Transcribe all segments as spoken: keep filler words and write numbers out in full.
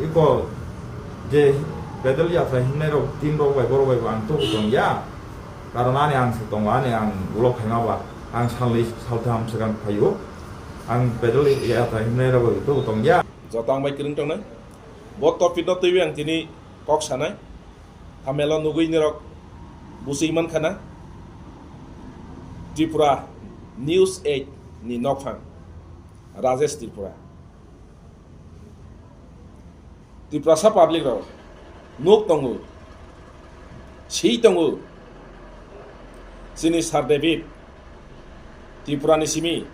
Iko je pedal yatra himnai rok, team rok bai, borok bai bo ang tubu tong ya. Karon ani ang se tongo, ani ang ulo khaima ba, ang salni saltham swkang phaio. Ang pedal yatra himnai rok bai tubu tong ya. Joto ang bai kwrwng tongnai. Bo topic no twiwi ang tini kok sanai. Thamelo nugwi nirok busi man khana. Tripura News eight ni nokphang. Rajesh Tripura. Tiprasa public rok nuk tongo, si tongo, chini Sir David Tripura ni simi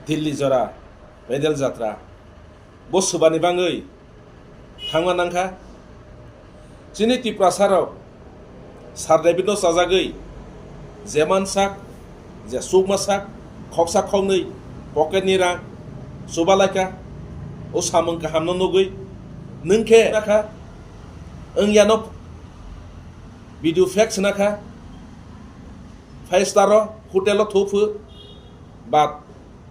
Delhi jora pedal jatra bo swbani bangwi thangma nangkha. Chini Tiprasa rok Sir David no chajagwi je mansak, je chukmasak, khoksa khoknwi pocket ni rang chuba laikha, o samung kaham no nugwi nwng khe nakha, wng yano video fake swnakha, five star o hotel o thuphu, but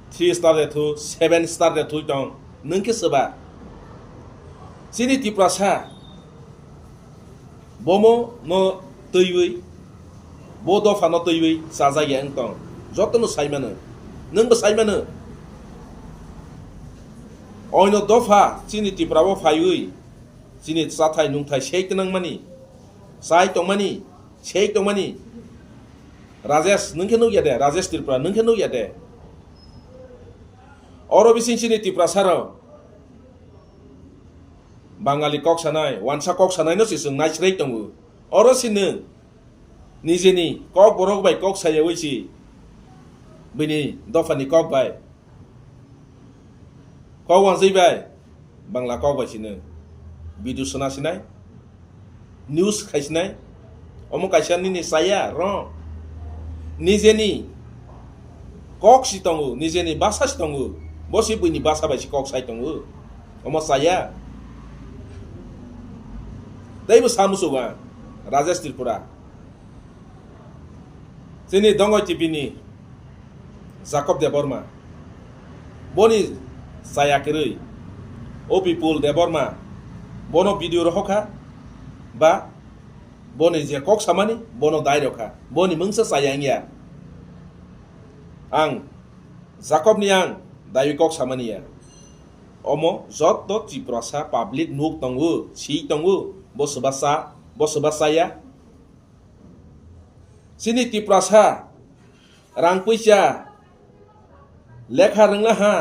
three star de thu, seven star de thu tong, nwng khe swba. Chini Tiprasa bomo no twiwi, bo dopha no twiwi chajak ya wng tong. Joto no sai mano, nwng bo sai mano. Oino dopha chini Tripura o phaiwi chini chathai nungthai sei twnang mani, sai tong mani, sei tong mani. Rajesh, nwng khe nuk ya de? Rajesh Tripura, nwng khe nuk ya de? Oro bising chini Tiprasa rok Bangali kok sanai, wansa kok sanai no se chwng naisrei tongo. Oro se nwng nijeni kok borok bai kok sayawi se bini dophani kok bai kok wanjwi bai Bangla kok bai se nwng video sona sinai, news khai sinai. Omo kaisa nini chaya, wrong. Nijeni kok si tongo, nijeni basa si tongo, bo si buini basa bai si kok sai tongo. Omo chaya. Teibo sa musugo ang, Rajesh Tripura. Chini Dongoi T V ni Jacob Debbarma, boni chaya kwrwi, o Bipul Debbarma, bono video rohorkha, ba boni je kok samani, bono dai rokha, boni mungsa chaya wngya. Ang Jacob ni ang daiwi kok samani ya. Omo joto Tiprasa public nuk tongo, si tongo, bo swbasa, bo swbasa ya. Chini Tiprasa rang puisa lekha rwngna ha,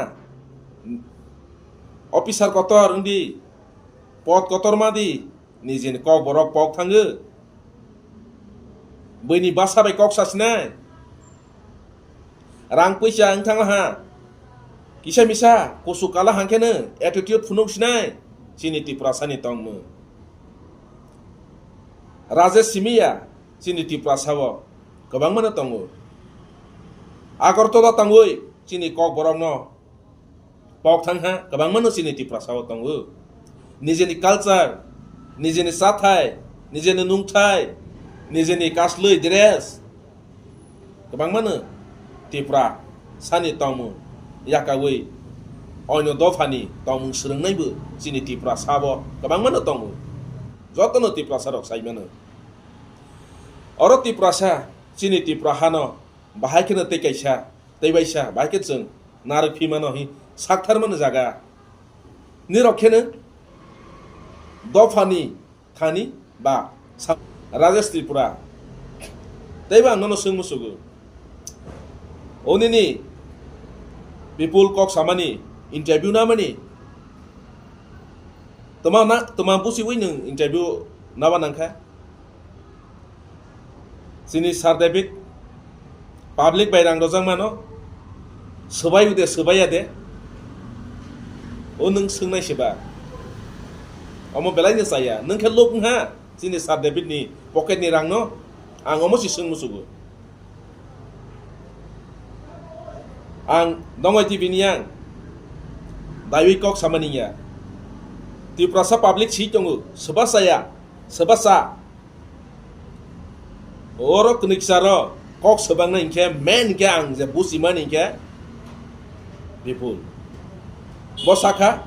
officer kotor wngdi, pod kotor madi, nijini kok borok pok thango. Buini basa bai kok sasinai. Rang puisa wng thangla ha. Kisa misa kusu kala hangkheno attitude phunuk sinai. Chini Tiprasani tongmung. Rajesh simiya chini Tiprasao kwbangmano tongo. Agartala tangwi chini kok borokno pok thangha kwbangmano chini Tiprasao tongo. Nijeni culture, nijeni chathai, nijeni nungthai, nijeni kaslwi dress, kwbangmano Tripura sani tongmung yakawi oino dophani tongmung swrwngnaibo chini Tripura sabo kwbangmano tongo. Jotono Tripura sarok saimano. Oro Tripura sa chini Tripura hano bahai kheno tei kaisa, tei baisa, bahai khe chwng narwk phimano hi saktharmani jaga. Nirok kheno dophani thani ba sa-, Rajesh Tripura. Teibo ang nono swng musugo. O nini Bipul kok samani interview namani. Toma na, toma busiwi nwng interview naba nangkha. Chini Sir David public bai rang rojak mano, swbai de swbaiya de, o nwng swngnai se ba? Omo belai no chaya, nwng khe lok wngha chini Sir David ni pocket ni rang no, ang omo si swng musugo. Ang Dongoi T V ni ang daiwi kok samani ya. Tiprasa public si tongo, swba chaya, swba cha. Oro kwnwi kisa ro kok swbangna hinkhe main hinkhe ang je busimani hinkhe Bipul. Bo sakha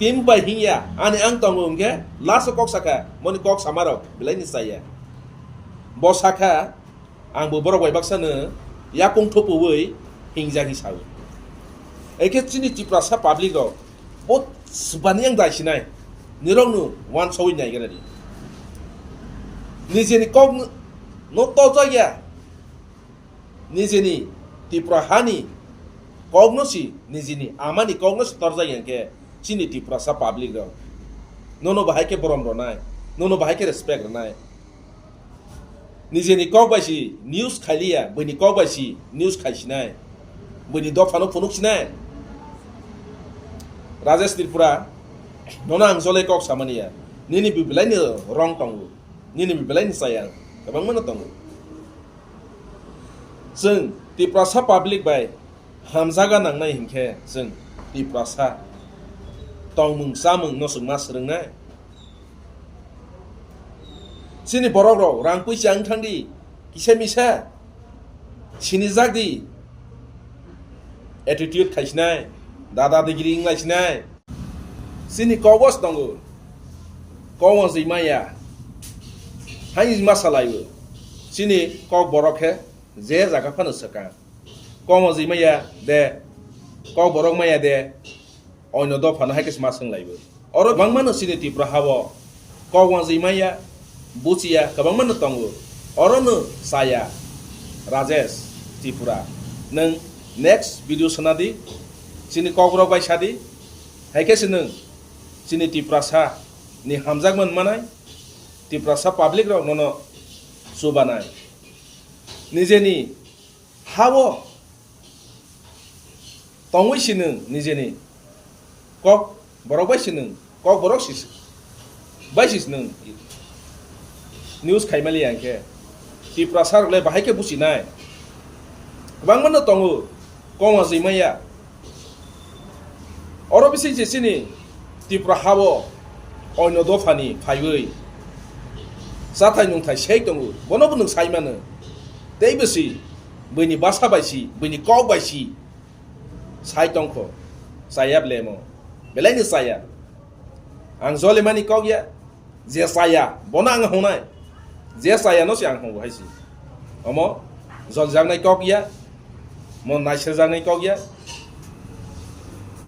Himbai hingya, ani ang tongo hwnkhe last o kok sakha, moni kok samarok belai ni chaya. Bo sakha, ang bo borok bai baksa no yakung thupuwi hingjak hi sao. Ekhe chini Tiprasa public rok bo swbani yang dai sinai, nirok no uansawi nai gana di. Nijeni kok no, no tojak ya. Nijeni Tripura hani kokno si, nijeni amani kokno si torjak ya khe chini Tiprasa public rok. Nono bahai khe borom rwnai, nono bahai khe respect rwnai. Nijeni kok bai si news khailiya, buini kok bai si news khaisinai, buini dophano phunuksinai. Rajesh Tripura, nono ang jole kok samani ya, nini bibilai ni wrong tongo, nini bibilai ni chaya kwbangma no tongo. Chwng Tiprasa public bai hamjaga nangnai hinkhe chwng Tiprasa tongmung chamung no chwng ma swrwngnai. Chini borok rok rang puisa wng thang di, kisa misa sinijak di, attitude khaisinai, dada digiri wng laisinai. Chini kok bo se tongo, kok wanjwi maya, hai ma salai o. Chini kok borok khe je jaga phano swkang, kok wanjwi maya de, kok borok maya de, oino dophano hai khe se ma swnglai o. Oro bangma no chini Tripura ha o kok wanjwi maya, buchiya kwbangma no tongo. Oro no chaya Rajesh Tripura, nwng next video sana di, chini kok rok bai sa di. Hai khe se nwng chini Tiprasa ni hamjakma wng manai, Tiprasa public rok nono chubanai. Nijeni ha o tongwi si nwng nijeni kok borok bai si nwng, kok borok si bai si nwng news khaimali ya khe Tiprasa rok le bahai khe buchinai. Kwbangma no tongo kok wanjwi maya. Oro bising se chini Tripura ha o oino dophani phaiwi chathai nungthai sei tongo, bono bo nwng sai mano. Tei bwsi buini basa bai si, buini kok bai si sai tongkho, chaya blemo, belai ni chaya. Ang jolemani kok ya, je chaya bono ang hongnai, je chaya no se ang hongo hai si. Omo joljaknai kok ya, mo naiserjaknai kok ya,